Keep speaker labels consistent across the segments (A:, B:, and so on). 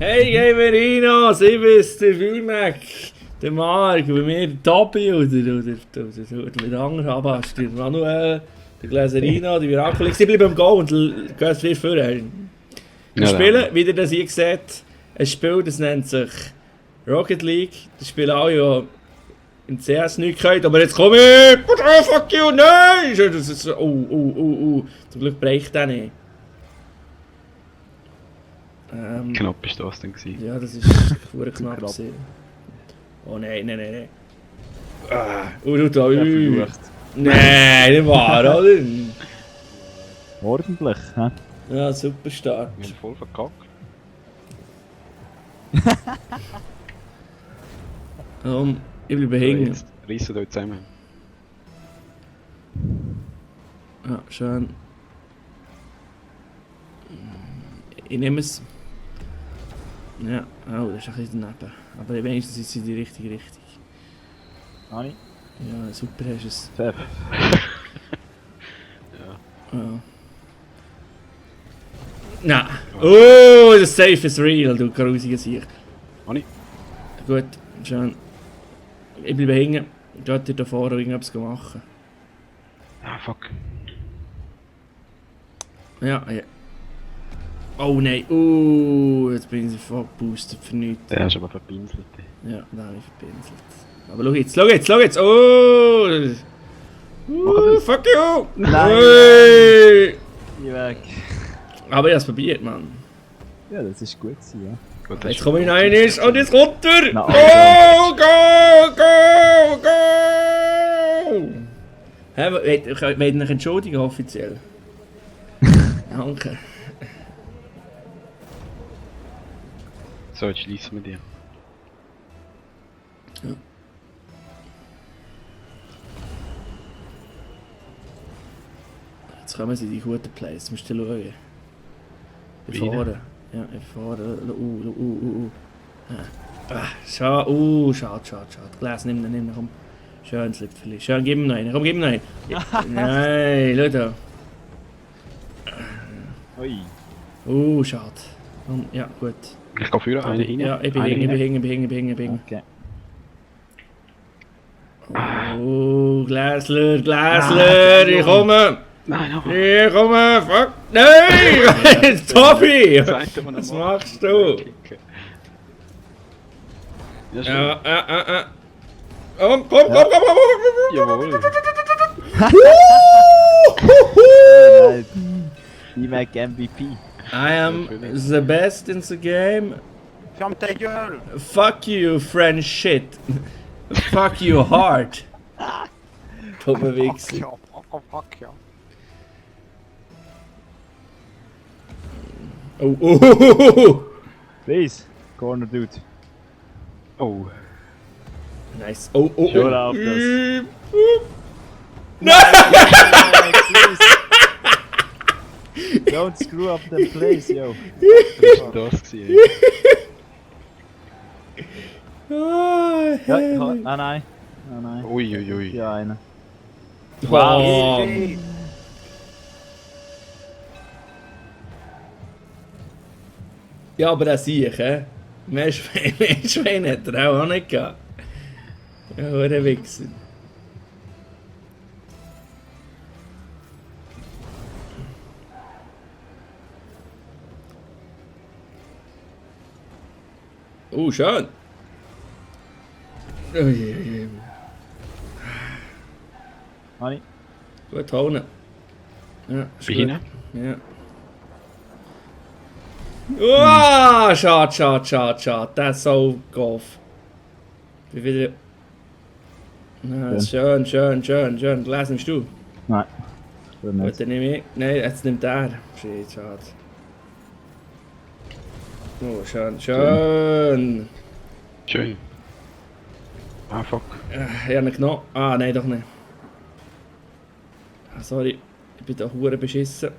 A: Hey Gamerino, ich bin's, der VMAC, der Marc, bei mir der Tobi oder mit anderen Habast, der Manuel, der Gläserino, der Miraculix. Sie bleiben am Go und gehen es viel vorher. Wir spielen, wie ihr das hier seht, ein Spiel, das nennt sich Rocket League. Das spielen alle, die im CS nichts können, aber jetzt komme ich! Oh, fuck you, nein! Das ist, zum Glück bricht der nicht.
B: Knapp ist das denn gewesen?
A: Ja, das ist verdammt knapp gewesen. Oh nein. Nein, nicht wahr, oder?
C: Ordentlich, hä?
A: Ja, super Start.
B: Wir haben voll verkackt.
A: Ich bleibe hängen.
B: Jetzt reissen wir zusammen.
A: Ja, schön. Ich nehme es. Ja, oh, das ist ein bisschen daneben. Aber wenigstens ist es in die richtige Richtung.
C: Ani?
A: Ja, super hast du es.
C: Pfeff.
A: Ja. Nein. Oh, das Safe ist real, du grusiger Sicht.
B: Ani?
A: Gut, schön. Ich bleibe hängen. Geht ihr da vorne irgendwas machen?
B: Ah, fuck.
A: Ja. Oh nein, jetzt bin ich voll geboostet für nichts.
B: Der hast aber verpinselt.
A: Ja, da habe ich verpinselt. Aber schau jetzt! Oh! Fuck you!
C: Nein!
A: Ui.
C: Geh weg.
A: Aber ich habe es probiert, Mann.
C: Ja, das ist gut gewesen, ja.
B: Gut,
A: Jetzt komme ich rein und jetzt runter!
C: Na,
A: Oh, go! Hä, wollt ihr mich entschuldigen offiziell? Danke.
B: So, jetzt schließen wir dir.
A: Ja. Jetzt kommen sie in die guten Place, musst du schauen. Hier vorne. Ja, hier vorne. Schade. Glas, nimm, komm. Schön, es liegt verliehen. Schön, gib ihm noch einen. Komm, gib ihm noch einen. Nein, schau da.
C: Ui.
A: Schade. Ja, gut.
B: Ich gehe führen, eine rein.
A: Ja, ich bin hängen.
C: Okay.
A: Oh, Gläsler, ich komme!
B: Nein, noch.
A: Ich komme, fuck! Nein! Tobi!
B: Zweite von
A: Was machst du?
B: Ja, schön.
A: Ja. Komm!
B: Jawohl.
C: VMAC MVP.
A: I am the best in the game.
D: Ferme ta gueule!
A: Fuck you, French shit. Fuck you hard. Dumme Wichser.
D: Fuck ja.
A: Oh.
C: Please. Corner dude.
B: Oh.
A: Nice. Oh.
C: Schau auf das. Don't screw up the place, yo.
B: Das war das gewesen.
C: Ja, nein.
B: Ui.
C: Ja, einer.
A: Wow. Ja, aber das sehe ich, hä? Mehr Schwein hat er auch nicht gehabt. Ja, der Wichser. Oh, schön.
C: Ani?
A: Gut holen. Ja, ist
B: Bei
A: gut.
B: Ihnen?
A: Ja. Oh, schade. Das ist so goof. Wie wieder. Ja, schön. Glas nimmst du?
C: Nein. Gut
A: Gut,
C: nicht.
A: dann nehme ich. Nein, jetzt nimmt er. Shit, schade. Oh, schön.
B: Ah, fuck.
A: Ich habe ihn genommen. Ah, nein, doch nicht. Ah, sorry, ich bin da hure beschissen.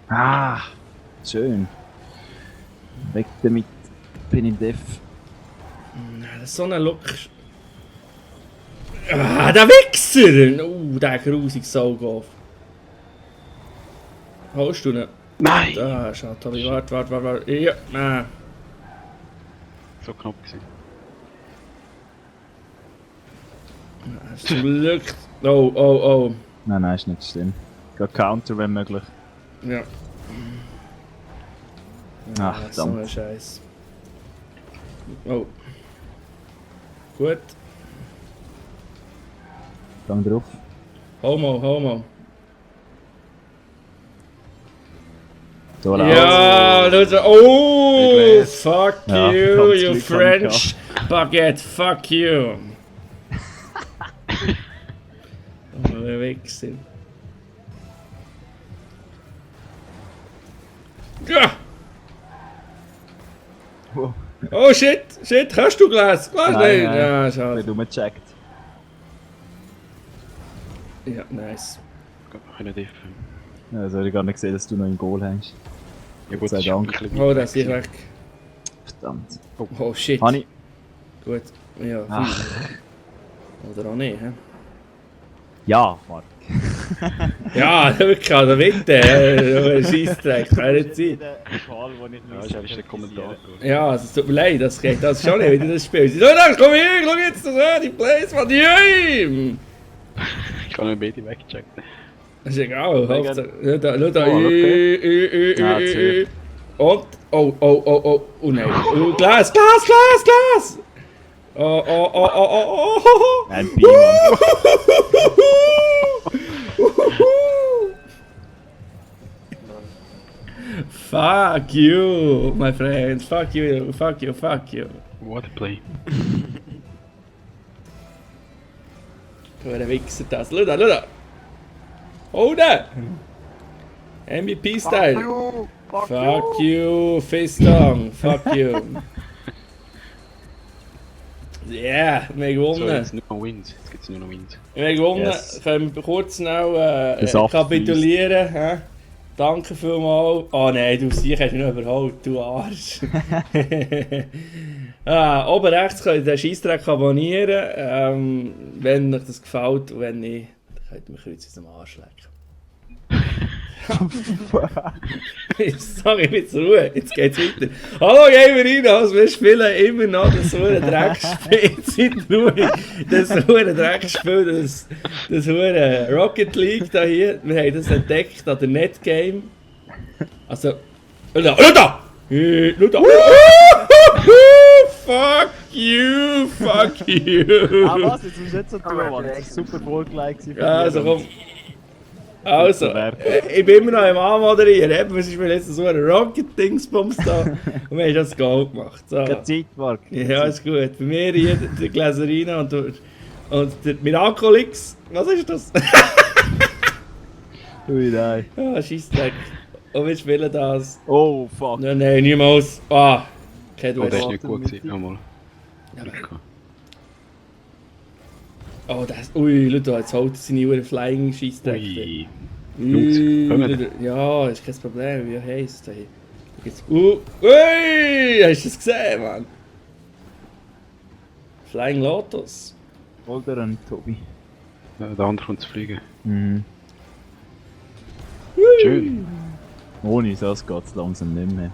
C: Ah, schön. Weg damit. Bin im Def.
A: Das ist so ein Look. Ah, der Wichser! Der grusig Saugauf. Holst du ihn?
B: Nein!
A: Da, schau, Tobi, warte. Ja, nein.
B: So knapp gewesen.
A: Zum Glück. Oh.
C: Nein, ist nicht schlimm. Geh Counter, wenn möglich.
A: Ja.
C: Ach,
A: So ein
C: verdammt.
A: Scheiß. Oh. Gut.
C: Gang drauf.
A: Homo.
C: So
A: Ja, Leute. Oh,
B: Glas.
A: fuck
C: Ja,
A: you,
C: ganz
A: you
C: Glück
A: French Baguette. Fuck you. Oh, Wichser. Ja.
C: Wow.
A: Oh shit, hast du Glas?
C: Nein.
A: Ja,
C: Wird
A: schade.
C: umgecheckt.
A: Ja, nice.
B: Keine Diff.
C: Ja, also ich gar nicht gesehen, dass du noch im Goal hast.
B: Ja
C: Gott sei
B: ist
C: Dank.
B: ein bisschen
A: Oh,
B: weit
A: das ist
B: gewesen.
A: weg.
C: Verdammt.
A: Oh shit.
C: Hani.
A: Gut. Ja,
C: Ach.
A: oder auch nicht, hä?
C: Ja, Marc.
A: Ja, wirklich, also bitte. Scheissdreck, keine Zeit.
B: Ja, ist der Kommentator.
A: Ja, es tut mir leid, das geht das schon nicht, wenn ich das Spiel. Sie so, komm her, schau jetzt das die Plays von dir.
B: Ich kann nicht beide wegchecken.
A: Das ist egal,
C: Mega.
A: Hauptsache. Schau da,
C: Oh, okay. Ah, zu.
A: Und, oh nein. Glas! Oh.
C: Ein Beamer.
A: Fuck you, my friend. Fuck you.
B: What a play.
A: Hör der Wichser das. Schau da. Oh da. MVP-Style. Fuck you, Fistung. Fuck you. Yeah, wir haben
B: So,
A: gewonnen.
B: jetzt nur noch Wins. Jetzt gibt es nur noch Wins.
A: Wir haben gewonnen.
C: Yes.
A: Können wir kurz noch
C: Der Saft
A: kapitulieren. Hä? Danke vielmals. Oh nein, du siehst, hast mich noch überholt, du Arsch. Oben rechts könnt ihr den Scheissdreck abonnieren. Wenn euch das gefällt und wenn nicht, dann könnt ihr mich kurz aus dem Arsch lecken. Jetzt sag ich mit Ruhe, jetzt geht's weiter. Hallo Gamerinos, wir spielen immer noch das hure Dreckspiel. Seid ruhig. Das hure Dreckspiel, das hure Rocket League da hier. Wir haben das entdeckt an der Netgame. Also, schau da! Fuck you!
C: Ah, was? Jetzt musst du nicht so tun, Mann. Das ist super vorgelegt.
A: Ja, also komm. Also, ich bin immer noch im Anmoderieren. Eben, es ist mir jetzt so ein Rocket-Dingsbums da. Und wir haben das Goal gemacht. So.
C: Keine Zeit, Marc.
A: Ja, ist gut. Bei mir hier der Gläserina und der Miraculix. Was ist das?
C: Ui, nein.
A: Ah, Scheissdreck. Und wir spielen das.
C: Oh, fuck.
A: Nein, niemals. Ah, kein
B: Oh, der ist
A: Duell.
B: nicht gut gewesen. Nochmal.
A: Oh, das. Ui, schau da, jetzt holt er seine Uhr Flying Scheissdreck.
B: Ui. Jungs, kommen.
A: Ja, ist kein Problem, wie er heisst. Hey. Ui, hast du das gesehen, Mann? Flying Lotus.
C: Holder und Tobi.
B: Der andere kommt zu fliegen.
C: Mhm.
B: Schön.
C: Ohne das geht es langsam nicht mehr.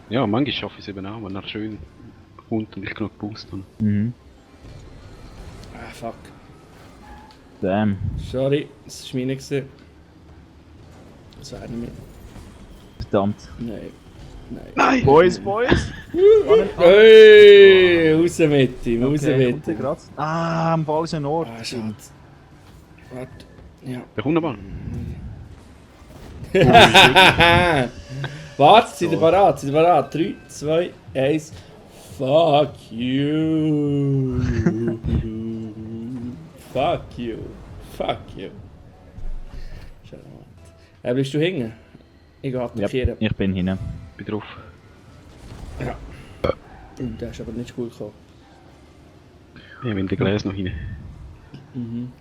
B: Ja, manchmal schaffe ich es eben auch, wenn er schön kommt und ich genug Boost habe.
C: Mhm.
A: Ah, fuck.
C: Damn.
A: Sorry, das war meine. gewesen. Das wäre nicht mehr.
C: Verdammt.
A: Nein.
C: Boys!
A: Hey, raus mit ihm, raus mit ihm.
C: Ah, am falschen Ort.
A: Ah, schade. Warte. Ja.
B: Der kommt aber.
A: Warte, seid ihr parat? 3, 2, 1. Fuck you. Fuck you. Schau mal. Bist du hängen? Ich gehe attackieren.
C: Ja, ich bin hinten.
B: Bin drauf.
A: Der ist aber nicht gut gekommen.
B: Ich bin den Gläser noch rein.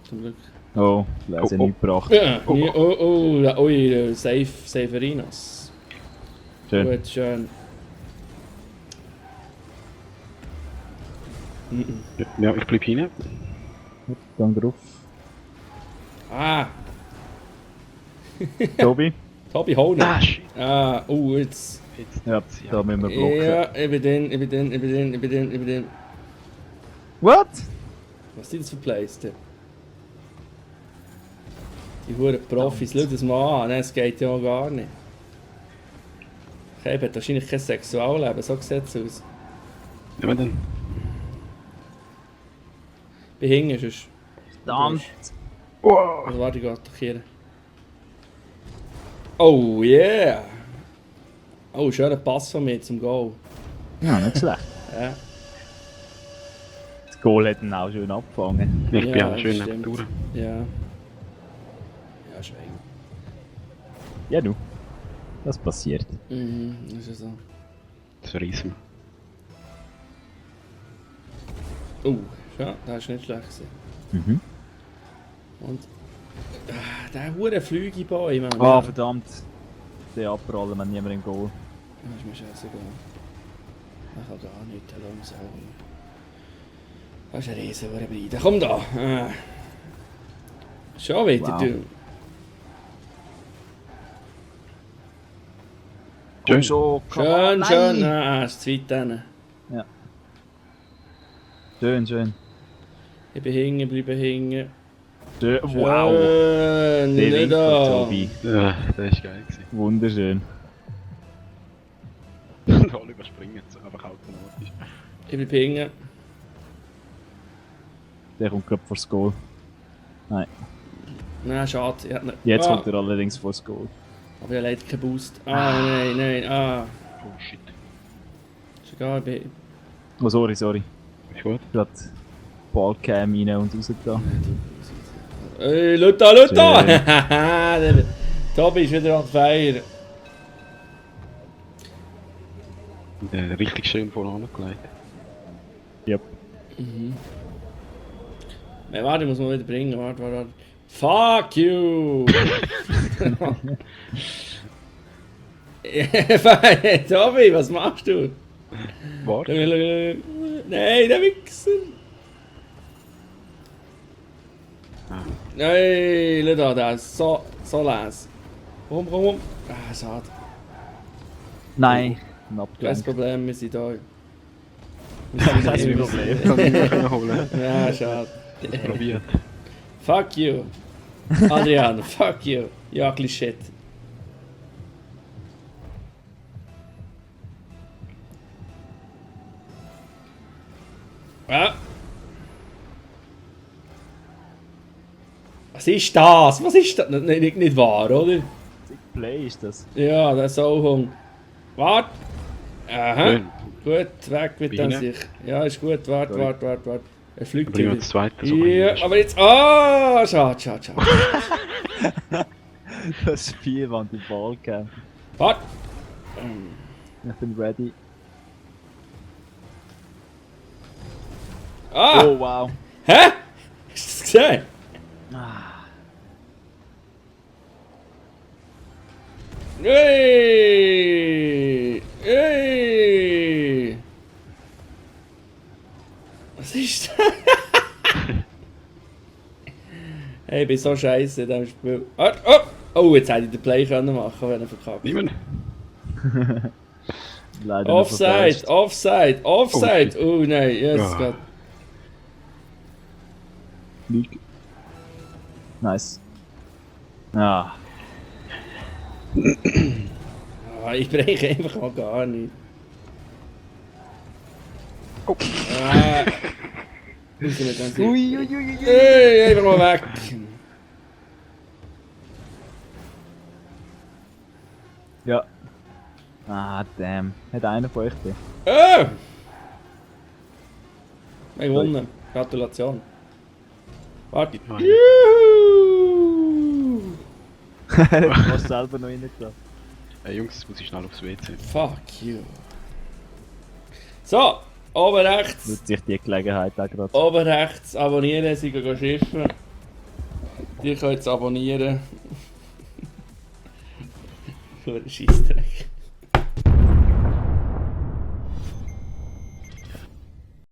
A: Zum Glück.
C: Oh, Lese
B: Oh, oh.
C: nicht gebracht.
A: Ja, ui, Saverinos.
C: Schön.
A: Gut, schön.
B: Ja, ich bleib hinein.
C: Gang drauf.
A: Ah,
C: Tobi.
A: Tobi, hol ihn.
B: Ah, shit.
A: Jetzt.
B: Jetzt.
C: Ja, da müssen wir blocken.
A: Ja, ich bin drin.
C: What?
A: Was sind das für Plays? Die huren Profis, schau das mal an. Nein, es geht ja gar nicht. Okay, hat wahrscheinlich kein Sexualleben, so sieht es aus.
B: Ja, wenn dann.
A: Bei hinten sonst.
C: Verdammt.
A: Also warte, ich gehe attackieren. Oh yeah! Oh, schöner Pass von mir zum Goal.
C: Ja, nicht schlecht.
A: Ja,
C: Das Goal hat ihn auch schön abgefangen.
B: Ich bin
A: Ja,
B: auch schön
A: stimmt.
B: neben durch.
A: ja. Ja, schön.
C: Ja, du. Das passiert.
A: Mhm, ist ja so.
B: Das reissen wir.
A: Oh, ja, das war nicht schlecht gewesen.
C: Mhm.
A: Und... der hure Flügeboy, Mann.
C: Ah, verdammt. Den abprallen, wenn niemand im Goal.
A: Das ist mir scheißegal. Ich kann gar nicht langsam. Das ist ein riesen Breite. Komm da! Schon wieder,
C: Wow.
A: du.
C: Komm schon,
A: Schön, schön. Ah, ist zu weit hin.
C: Schön.
A: Ich bin hängen, bleibe hängen.
C: Schön. Wow.
A: Schön,
C: Der Wink
A: nicht
C: von
A: da.
C: Tobi.
B: Ja, das war geil.
C: Wunderschön.
B: Alle überspringen jetzt einfach automatisch.
A: Ich bleibe hängen.
C: Der kommt gerade vors Goal.
A: Nein, schade. Ich hätte nicht...
C: Jetzt kommt er allerdings vors Goal.
A: Aber ich habe leider keinen Boost. Nein.
B: Oh shit.
A: Ist egal, ich bin...
C: Oh, sorry.
B: Ist gut?
C: Gerade Ballcam rein und raus da.
A: Ey, Lutta! Der Tobi ist wieder an der Feier.
B: Richtig schön vorne gelegt.
C: Yep.
A: Nein, warte, ich muss mal wieder bringen. Warte. Fuck you! Tobi, was machst du?
B: Warte.
A: Nein, der Wichser!
B: Ah.
A: Nein, schau da, der ist so les. Komm. Ah, schade.
C: Nein. Ein
A: Kein
C: Abgelenkt.
A: Problem, wir sind da.
C: Kein Problem.
B: Kann ich nicht holen.
A: Ja, schade.
B: Probiert.
A: Fuck you. Adrian, fuck you. You ugly shit. Ja. Was ist das? Was ist das? Nicht wahr, oder?
C: Play ist das.
A: Ja, der Sauhung. Wart. Aha.
B: Schön.
A: Gut, weg mit dem
B: Biene.
A: sich. Ja, ist gut. Wart.
C: Sorry.
A: Er fliegt
B: Bringen wir
A: wieder.
B: das zweite.
A: Ja, aber jetzt... Ah, schade.
C: Das Spiel, wann die Ballcam.
A: Wart.
C: Ich bin ready.
A: Ah!
C: Oh, wow.
A: Hä? Hast du das gesehen? Hey! Was ist das? Hey, ich bin so scheiße in diesem Spiel. Oh, jetzt hätte ich den Play können machen, wenn er verkackt.
B: Niemand?
C: Leider noch verpasst.
A: Offside! Oh nein, yes,
B: Ah.
A: Gott.
C: Flieg. Nice. Ah.
A: Ah, ich breche einfach mal gar nicht.
B: Oh.
A: Raus mit dem Ding.
C: Ui.
A: Hey, einfach mal weg.
C: Ja. Ah, damn. Hat einer von euch den?
A: Wir haben gewonnen. Gratulation. Warte.
B: Nein.
A: Juhu!
C: Du hast selber noch rein da.
B: Hey Jungs, jetzt muss ich schnell aufs WC.
A: Fuck you. So, oben rechts.
C: Nutzt sich die Gelegenheit auch gerade.
A: Oben rechts abonnieren, sie gehen schiffen. Ihr könnt es abonnieren. Für einen Scheissdreck.